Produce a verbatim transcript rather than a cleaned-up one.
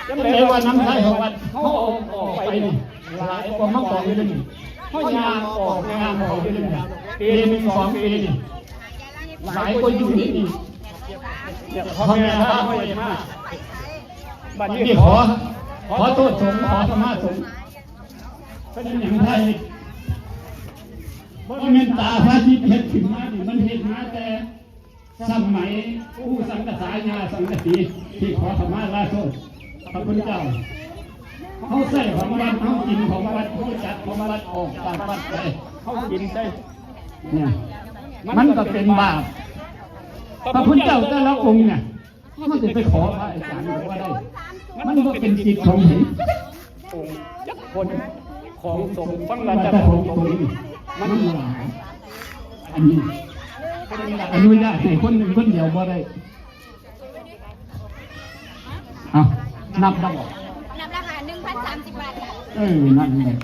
จังได๋ว่าน้ำใสของวัด เฮาเอาออกไปนี่ หลายกว่าเฮาออกอยู่นี่ เฮาย่างออกย่างออกอยู่นี่ ปีหนึ่งสองปีนี่ หลายกว่าอยู่นี่ เนี่ย พ่อแม่พาเฮาเฮ็ดมา บัดนี้ขอ ขอโทษสงฆ์ ขอขมาสงฆ์ เป็นหยังไทย บ่แม่นตาพระอาทิตย์เฮ็ดขึ้นมานี่ มันเฮ็ดมาแต่สมัยปู่สังกะสา ย่าสังกะสี ที่ขอขมาลาโทษพระคุณเจ้า เฮาใส่ของวัด เฮากินของวัด เฮาจัดของวัด ออกจากวัดไป เฮากินได้ เนี่ย มันก็เป็นบาป พระพุทธเจ้าแต่ละองค์เนี่ย มันจะไปขอพระอาจารย์ก็บ่ได้ มันบ่เป็นกิจของเพิ่น องค์จักคนของสงฆ์ ฟังราชาของตนมันหลาย อันนี้อนุญาตให้คนหนึ่งคนเดียวบ่ได้ เอา นับแล้วบ่ นับแล้วค่ะ หนึ่งพันสามสิบบาทค่ะ เออ นั่นแหละ